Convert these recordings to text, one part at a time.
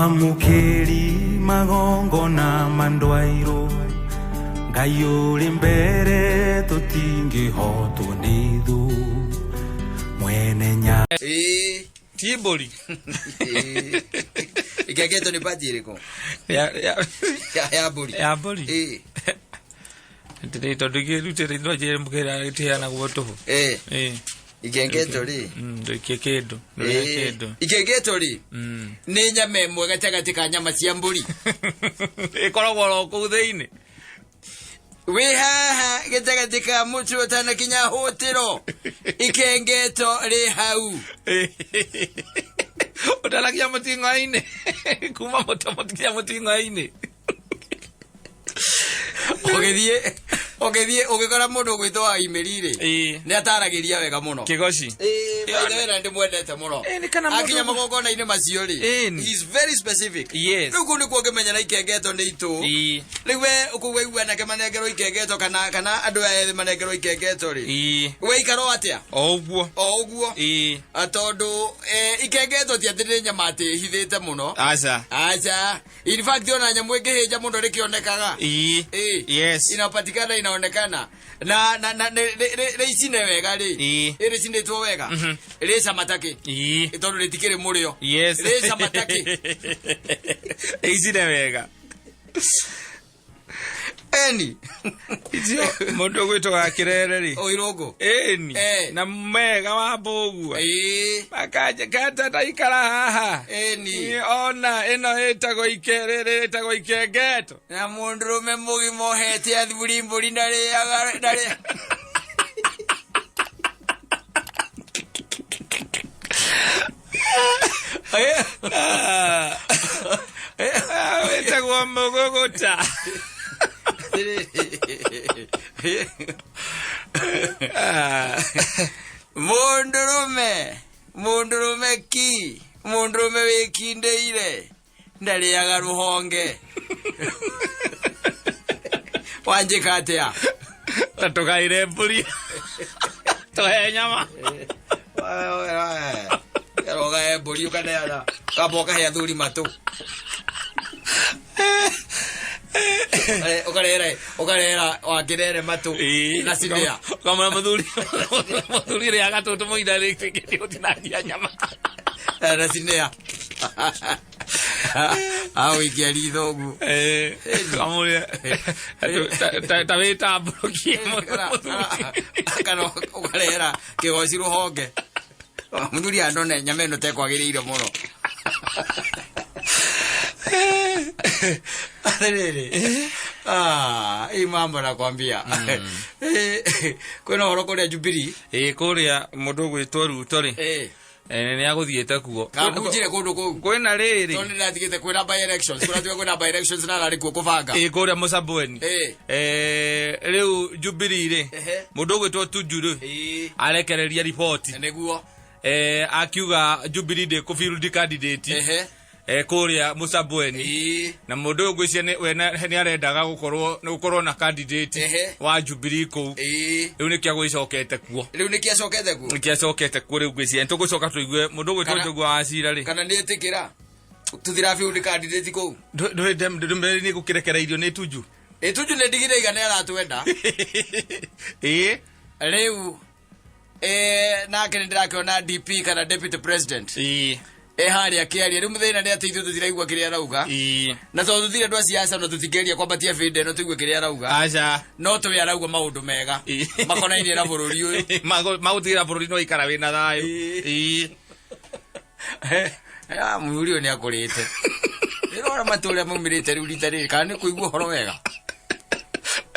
Mwamũkĩri magongona mandwairwo Ngai ũrĩ mbere tũtingĩhotwo nĩ thũ mwene nya Ĩĩ. Ti mbũri. Ĩĩ. Ikengetwo nĩ baji ĩrĩkũ? Ya mbũri. Ya mbũri. Ĩĩ. Ndĩrĩ tondũ ingĩrutĩra ithuĩ njĩre mũkĩra gĩtiheanagwo tũhũ. Ĩĩ. Ĩĩ. Ikengetwo rĩ. Ndũikie kĩndũ. Ndũrĩhe Ĩĩ. kĩndũ. Ikengetwo rĩ. Nĩ nyama ĩmwe gatagatĩ ka nyama cia mbũri. Ĩkoragwo oro kũu thĩinĩ. Wĩ haha gatagatĩ ka mũtwe ũtanakinya hũtĩro. Ikengetwo rĩ hau. Ũtanakinya mũting'oe-inĩ. Kuma mũtwe mũtikinya mũting'oe-inĩ. Ũgĩthiĩ ũgĩthiĩ ũgĩkora mũndũ ũgwĩtwo wa imĩri rĩ. Ĩĩ. Nĩ ataragĩria wega mũno. Kĩgoci. Ĩĩ, by the way, na ndĩmwendete mũno. Ĩĩ, nĩ kana mũndũ- Akinya magongona-inĩ macio rĩ. Ĩĩ. He is very specific. Yes. Rĩu kũu nĩkuo ngĩmenya na ikengetwo nĩ itũ. Ĩĩ. Rĩu we kũu waigua anake manengerwo ikengetwo kana andũ aya ethĩ manengerwo ikengetwo rĩ. Ĩĩ. We ikara o atĩa? O ũguo. O ũguo. Ĩĩ. Ah, Tondũ ikengetwo ti atĩ nĩ nyama atĩ ĩhithĩte mũno. Aca. Aca. In fact ona nyamũ ĩngĩhĩnja mũno rĩkĩonekaga. Ĩĩ. Ĩĩ. Yes. Inapatikana inaonekana. Na rĩicine wega rĩ. Ĩĩ. Ĩ rĩcinĩtwo wega. Rĩ cama takĩ. Ĩĩ. Tondũ rĩtikĩrĩ mũrĩo. Yes. Rĩ cama takĩ. Icine wega. Eni. Icio mũndũ ũgwĩtwo wa kĩrere rĩ. Ũirũngũ. Ĩni. Eh. Na mega wa mbũgua. Ĩĩ. Makanja kata taikara haha. Ĩni. Ĩ, Ona ĩno ĩtagwo ikerere ĩtagwo ikengeto. Na mũndũrũme mũgima ũhete athuri mbũri ndarĩaga ndarĩ. Ah. Ah, wĩtagwo mũgũgũta. Ah. Mũndũrũme mũndũrũme ki mũndũrũme wĩkindĩire ndarĩaga rũhonge wanjĩka atĩa Ta tũgaĩre mbũri. Tũhe nyama. Rogae mbũri ũkaneana kamba ũkahe athuri matũ ũkarehera ũkarehera wakĩrere matũ Ĩĩ. na cinia Ũkamwĩra mũthuri mũthuri rĩa gatũtũ mũinda rĩkĩtie gũtinangia nyama. Na cinia agũikia ritho ũguo. Eh, kamũrĩa ta wĩtambũrũkie mũthuri. Kana ũkarehera kĩgoci rũhonge mũthuri andone nyama ĩno tekwagĩrĩire mũno atĩrĩrĩ. Ah, hii mambo nakwambia. Eh, kwĩna ũhoro kũrĩa Jubilee. Ĩĩ, kũrĩa mũndũ ũgwĩtwo Ruto rĩ, nĩ agũthiĩte kuo. Kahunjire kũndũ kũu. Kwĩna rĩrĩ. Tondũ nĩndatigĩte kwĩna by elections, kũratuĩka kwĩna by elections na ararĩ kuo kũbanga. Ĩĩ, kũrĩa Mũcabweni. Rĩu Jubilee rĩ, mũndũ ũgwĩtwo Tuju rĩ, arekereria riboti. Nĩguo. Akiuga Jubilee ndĩkũ candidate kũrĩa Mũcabweni. Na mũndũ ũyũ ngwĩciria we nĩ arendaga gũkorwo nĩ gũkorwo na candidate wa Jubilee kũu. Rĩu nĩkĩo agwĩcokete kuo. Rĩu nĩkĩo acokete kuo. Nĩkĩo acokete kuo rĩu ngwĩciria. Nĩtũgũcoka tũigue mũndũ ũgwĩtwo Njũgũa wa Cira rĩ. Kana nĩ ĩtĩkĩra tũthirabiũ candidate kũu. Ndũrĩ ndũmĩrĩri nĩ gũkĩrekereirio nĩ Tuju. Ĩ, Tuju nĩ ndigire igana aratwenda. Ĩĩ. Rĩu nake nĩ ndĩrakĩona DP kana deputy president Ĩĩ. Harĩa akĩaria rĩu mũthĩna nĩ atĩ ithuĩ tũtiraigua kĩrĩa arauga. Ĩĩ. Na tondũ tũtirĩ andũ a siasa na tũtingĩgeria kwambatia bĩndĩ ĩno tũigue kĩrĩa arauga. Aca. No tũĩ arauga maũndũ mega makonainie na bũrũri ũyũ. Magũtigĩra bũrũri no ikara wĩna thayũ. Ĩĩ. Ah, mũthuri ũyũ nĩ akũrĩte. Ĩrora matũrĩa maumĩrĩte rĩu rita rĩrĩ kana nĩ kũigua ũhoro wega.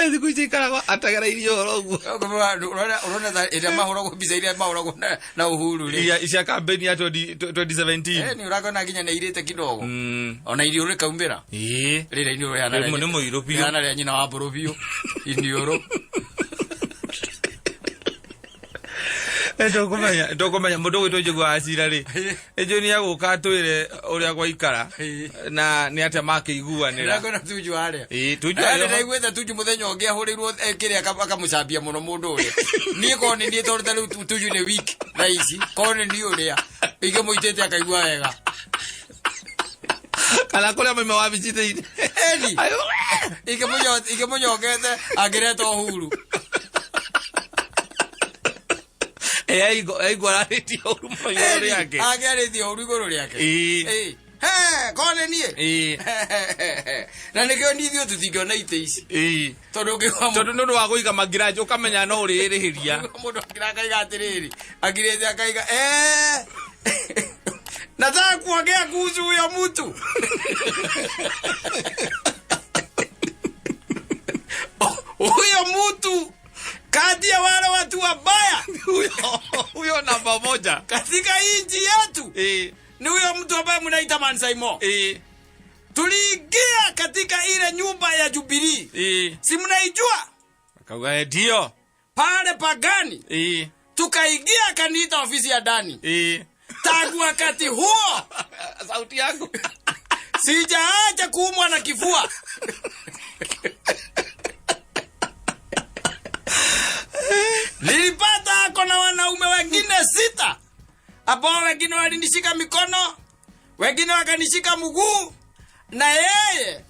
Thikũ ici ikaragwo ategereirie ũhoro ũguo. Ũrona ta ĩrĩa mahũragwo mbica iria mahũragwo na Uhuru rĩ. Iria cia campaign ya 20 2017. Nĩ ũrakona nginya nĩ airĩte kidogo. Ona irio rĩkaumĩra. Ĩĩ. Rĩrĩa iniũrũ rĩhana Rĩmwe nĩ mũirũ biũ. Rĩhana rĩa nyina wa mbũrũ biũ. Iniũrũ. Ndũkũmenya mũndũ ũgwĩtwo Njũgũ wa Cira rĩ, ĩnjũ nĩ agũka atwĩre ũrĩa gwaikara na nĩ atĩa makĩiguanĩra. Ndĩrakwĩra Tuju harĩa. Ĩĩ, Tuju Eh, arĩ ho. Nĩndaiguĩte Tuju mũthenya ũngĩ ahũrĩirwo kĩrĩa akamũcambia mũno mũndũ ũrĩa. Niĩ korwo nĩ niĩ tondũ ta rĩu Tuju nĩ weak thaa ici, korwo nĩ niĩ ũrĩa ingĩmũitĩte akaigua wega. Kana kũrĩa maima wabici thĩinĩ. Eni. Ikĩmũnyongete angĩreta Uhuru. Aigua ararĩtie ũru mũno igũrũ rĩake. Angĩarĩtie ũru igũrũ rĩake. Ĩĩ. Ĩĩ. He, korwo nĩ niĩ. Ĩĩ. Na nĩkĩo ni ithuĩ tũtingĩona itĩ ici. Ĩĩ. Tondũ ũngĩigua Tondũ nĩ ũndũ wa kũiga mangiraji ũkamenya no ũrĩrĩhĩria. Mũndũ akira akaiga atĩrĩrĩ, akirĩte akaiga eh, nataka kuongea kuhusu huyo mtu. Huyo mtu kati ya wale watu wabaya Huyo namba moja. katika nchi yetu Ĩĩ. ni huyo mtu ambaye mnaita Mansaimo. Ĩĩ. Tuliingia katika ile nyumba ya Jubilee, Ĩĩ. si mnaijua Akauga "Eh, ndio. pale Pagani, Ĩĩ. tukaingia akaniita ofisi ya ndani. Ĩĩ. Tangu wakati huo Sauti yangu. sijaacha kuumwa na kifua. Nilipata ako na wanaume wengine 6 ambao wengine walinishika mikono, wengine wakanishika mguu, na yeye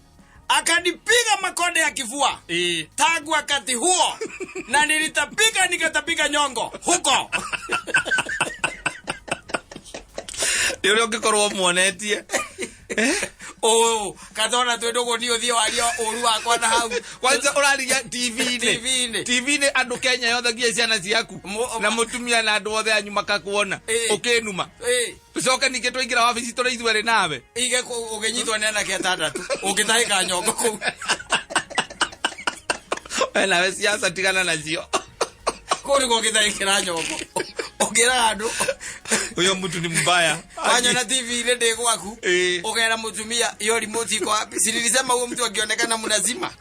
akanipiga makonde ya kifua. Ĩĩ. Tangu wakati huo na nilitapika nikatapika nyongo huko. Nĩ ũrĩa ũngĩkorwo muonetie. Oh, katona twĩ ndũgũ niĩ ũthiĩ warie ũru wakwa na hau. Kwanza ũraria TV-inĩ. TV-inĩ. TV-inĩ andũ Kenya yothe nginya ciana ciaku na mũtumia na andũ othe anyu makakuona Ĩĩ. ũkĩnuma. Ĩĩ. Tũcoke ningĩ twaingĩra wabici tũrĩ ithuerĩ nawe. Ige ũngĩnyitwo nĩ anake atandatũ ũngĩtahĩka nyongo kũu. We nawe siasa tigana nacio. Kũu nĩkuo ũngĩtahĩkĩra nyongo. Ũngĩraga andũ. Huyo mtu ni mbaya. Wanyona TV-inĩ ndĩ gwaku. Ĩĩ. Ũkera mũtumia hiyo remote iko wapi? Si nilisema huyo mtu akionekana mnazima.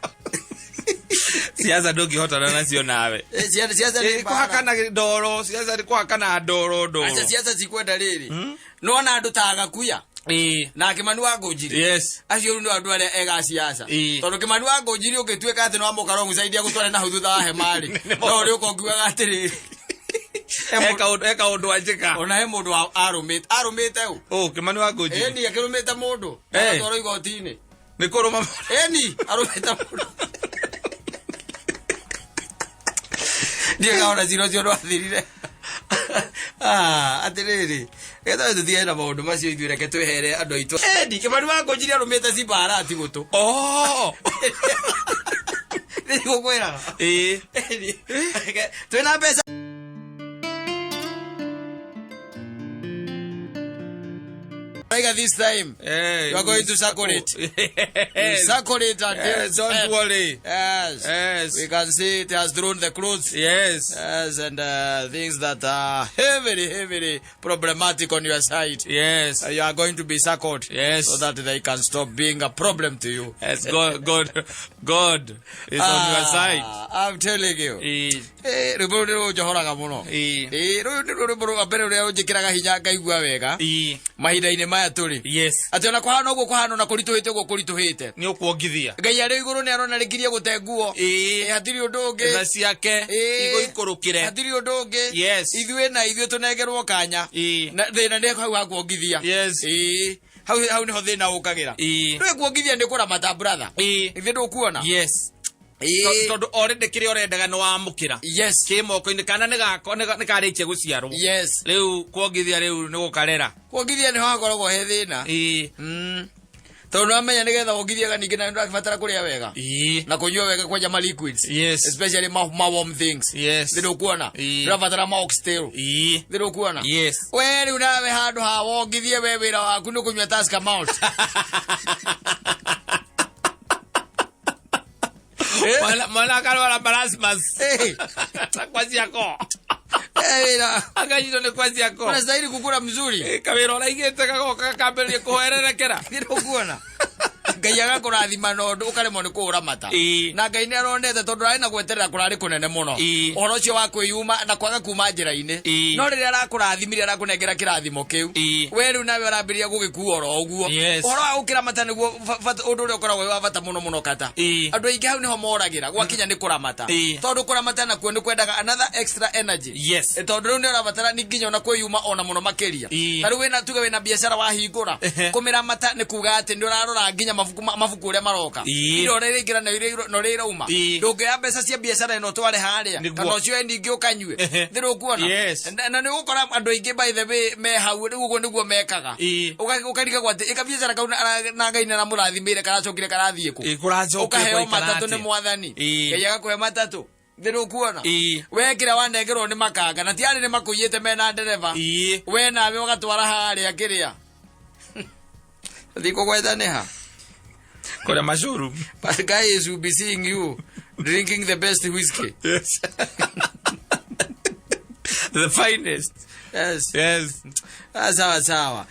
Siasa ndũngĩhotana nacio nawe. Siasa nĩ mbara. Kũhakana ndoro, siasa nĩ kũhakana ndoro ndoro. Aca siasa cikwenda rĩrĩ. Nĩwona andũ ta Gakuya Ĩĩ. na Kĩmani wa Ngũnjiri. Yes. Acio rĩu nĩ andũ arĩa ega siasa. Ĩĩ. Tondũ Kĩmani wa Ngũnjiri ũngĩtuĩka atĩ nĩwamũka wrong side agũtware na hau thutha wa hema rĩ, no ũrĩ ũka ũkiugaga atĩrĩrĩ. Eka ũndũ anjĩka. Ona he mũndũ arũmĩte. Arũmĩte ũ? Ũ, Kĩmani wa Ngũnjiri. Ĩni akĩrũmĩte mũndũ. Eh. Agatwarwo igoti-inĩ. Nĩ kũrũma. Ĩni arũmĩte mũndũ. Ndiĩ kaona cira ũcio ndwathirire. Atĩrĩrĩ, getha tũtigane na maũndũ macio ithuĩ reke twĩhere andũ aitũ. Ĩni Kĩmani wa Ngũnjiri arũmĩte Simbarati gũtũ. Oh. Nĩgũkwĩraga. Ĩĩ. Ĩni. Twĩna mbeca. Like this time. Eh, You are going to circle it. Yes. Circle it until Yes, don't worry. Yes. Yes. We can see it has thrown the clothes. Yes. Yes, and things that are heavily, heavily problematic on your side. Yes. You are going to be circled. Yes. So that they can stop being a problem to you. Yes, God, God, God is on your side. I'm telling you. Ĩĩ. Eh, rwĩmbo rũu nĩ rũnjohoraga mũno. Ĩĩ. Ĩĩ, rũu nĩ rwĩmbo rwa mbere rũrĩa rũnjĩkĩraga hinya ngaigua wega. Ĩĩ. Mahinda-inĩ maya tũrĩ. Yes. Atĩ ona kũhana ũguo kũhana ona kũritũhĩte ũguo kũritũhĩte. Nĩ ũkuongithia. Ngai arĩ igũrũ nĩ arona rĩkirie gũte nguo. Ĩĩ. Ĩ, hatirĩ ũndũ ũngĩ. Tha ciake Ĩĩ. igũikũrũkĩre. Hatirĩ ũndũ ũngĩ. Yes. Ithuĩ na ithuĩ tũnengerwo kanya. Ĩĩ. Na thĩna nĩ hau ha kuongithia. Yes. Ĩĩ. Hau hau nĩho thĩna ũkagĩra. Ĩĩ. Ndũĩ kuongithia nĩ kũramata brother. Ĩĩ. Ithuĩ ndũkuona. Yes. Ĩĩ. Tondũ already kĩrĩa ũrendaga nĩ wamũkĩra. Yes. Kĩ moko-inĩ kana nĩ gako nĩ karĩkia gũciarwo. Yes. Rĩu kuongithia rĩu nĩ gũkarera. Kuongithia nĩho hakoragwo he thĩna. Ĩĩ. Tondũ nĩwamenya nĩgetha wongithie ningĩ na nĩũrabatara kũrĩa wega. Ĩĩ. Na kũnyua wega kwanja ma liquids. Yes. Especially ma warm things. Yes. Thĩ ndũkuona. Ĩĩ. Ndũrabatara ma oxtail. Ĩĩ. Thĩ ndũkuona. Yes. We rĩu nawe handũ ha wongithie we wĩra waku nĩ kũnyua Tusker Malt. Mwana akarwara marasmus. Eh. Kwa ciako. Eh, wĩra. Akanyitwo nĩ kwa ciako. Unastahili kukula mzuri. Kawĩra ũraigĩte gagoka gakambĩrĩria kũhwererekera. Thĩ ndũkuona. Ngai agakũrathima na ũndũ ũkaremwo nĩ kũũramata. Na Ngai nĩ aronete tondũ arĩ na gweterera kũrarĩ kũnene mũno. Ũhoro ũcio wa kwĩyuma na kwaga kuma njĩra-inĩ. No rĩrĩa arakũrathimire, arakũnengera kĩrathimo kĩu, we rĩu nawe ũrambĩrĩria gũgĩkua oro ũguo. Ũhoro wa gũkĩramata nĩguo ũndũ ũrĩa ũkoragwo wĩ wa bata mũno mũno kata. Andũ aingĩ hau nĩho moragĩra gwakinya nĩ kũramata. Tondũ kũramata nakuo nĩ kwendaga another extra energy. Tondũ rĩu nĩ ũrabatara nĩ nginya ona kwĩyuma ona mũno makĩria. Ta rĩu wĩna, tuge wĩna biacara wahingũra, kũmĩramata nĩ kuga atĩ nĩ ũrarora nginya mabuku mabuku ũrĩa maroka, indo ũrĩa iraingĩra na ũrĩa irauma. Ndũngĩoya mbeca cia biacara ĩno ũtware harĩa kana ũcioe ningĩ ũkanyue. Thĩ ndũkuona. Na nĩ ũgũkora andũ aingĩ, by the way, me hau rĩu ũguo nĩguo mekaga. Ũkarigagwo atĩ ĩka biacara kau na Ngai nĩ aramũrathimĩire karacokire karathiĩ kũ? Kũracokire ũkaheo gwaikara matatũ nĩ atĩa? Mwathani. Ngai agakũhe matatũ. Thĩ ndũkuona. We kĩrĩa wanengerwo nĩ makanga na tiarĩ nĩ makũiyĩte mena ndereba. We nawe ũgatwara harĩa kĩrĩa thiĩ kũgweta nĩ ha. Kũrĩa macuru. But guys will be seeing you drinking the best whiskey. Yes. The finest. Yes. Yes. Ah, sawa sawa.